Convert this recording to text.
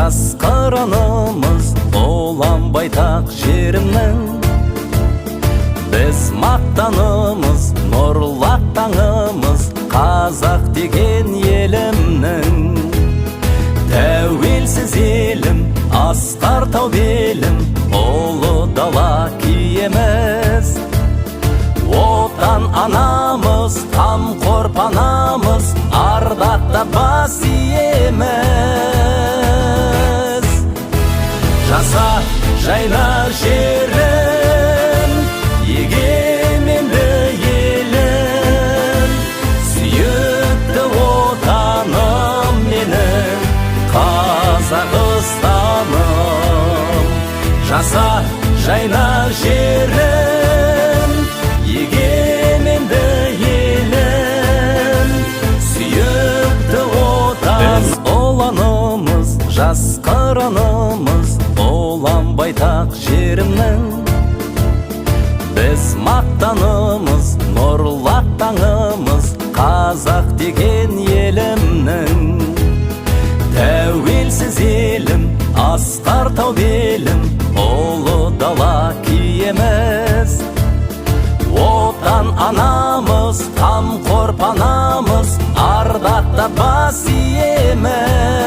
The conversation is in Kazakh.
Жас қыранымыз, ұлан байтақ жерімнің. Біз мақтанымыз, нұрлы таңымыз, қазақ деген елімнің. Тәуелсіз елім, асқар тау белім, ұлы дала киеміз. Отан анамыз, қамқор панамыз, ардақта бас иеміз. Жаса, жайна, жерім, егеменді елім, сүйікті отаным менің, Қазақстаным. Жаса, жайна, жерім, егеменді елім, сүйікті отан. Біз ұланымыз, жас қыранымыз, ұлан байтақ жерімнің. Біз мақтанымыз, нұрлы таңымыз, қазақ деген елімнің. Тәуелсіз елім, асқар тау белім, ұлы дала киеміз. Отан анамыз, қамқор панамыз, ардақта бас иеміз.